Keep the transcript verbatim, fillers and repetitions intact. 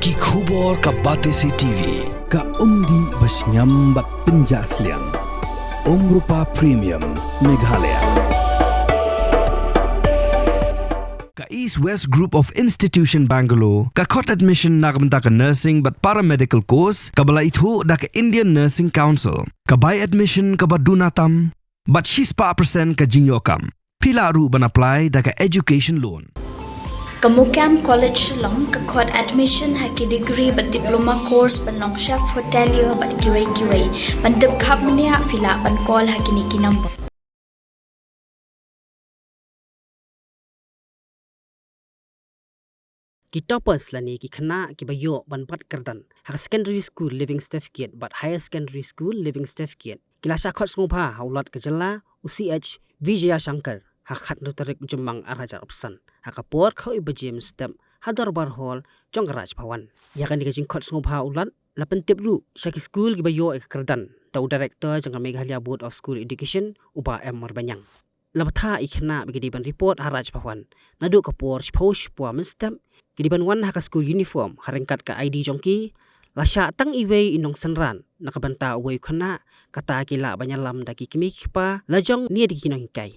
Ki khubor ka Batesi T V, ka umdih ba shngiam bad pynjah sliang. Umrupa Premium, Meghalaya. Ka East West Group of Institution Bangalore, ka khot admission na ka bynta ka nursing bad paramedical course, kaba la ithuh da ka Indian Nursing Council, ka bai admission kaba duna tam, bad shispah percent ka jingïoh kam. Phi lah ruh ban apply da ka education loan. Ka MOKAM College Shillong ka khot admission ha ki degree bad diploma course ban long chef hotelier bad kiwei kiwei. Ban tip khapkhap mynta phi lah ban call ha kine ki number. Ki toppers lane ki khynnah kiba ïoh ban bat kyrdan ha ka secondary school leaving certificate bad higher secondary school leaving certificate ki la shah khot sngewbha ha u Lat ka jylla, u C H Vijayashankar, ha ka khatsaw tarik u Jymmang ar hajar arphew san, ha ka por khawi baje mynstep, ha Dorbar Hall jong ka Raj Bhawan. Ïa kane ka jingkhot sngewbha u Lat la pyntip ruh sha ki skul kiba ïoh ïa ka kyrdan da u Director jong ka Meghalaya Board of School Education, u Bah M Marbaniang. La bthah ïa ki khynnah ba ki dei ban report ha Raj Bhawan naduh ka por shiphew shiphew mynstep, ki dei ban wan ha ka school uniform ha ryngkat ka I D jong ki. La shah tang iwei i nongsynran na ka bynta uwei u khynnah, kata ki lah ban ïalam da ki kmie ki kpa lajong ne da ki nonghikai.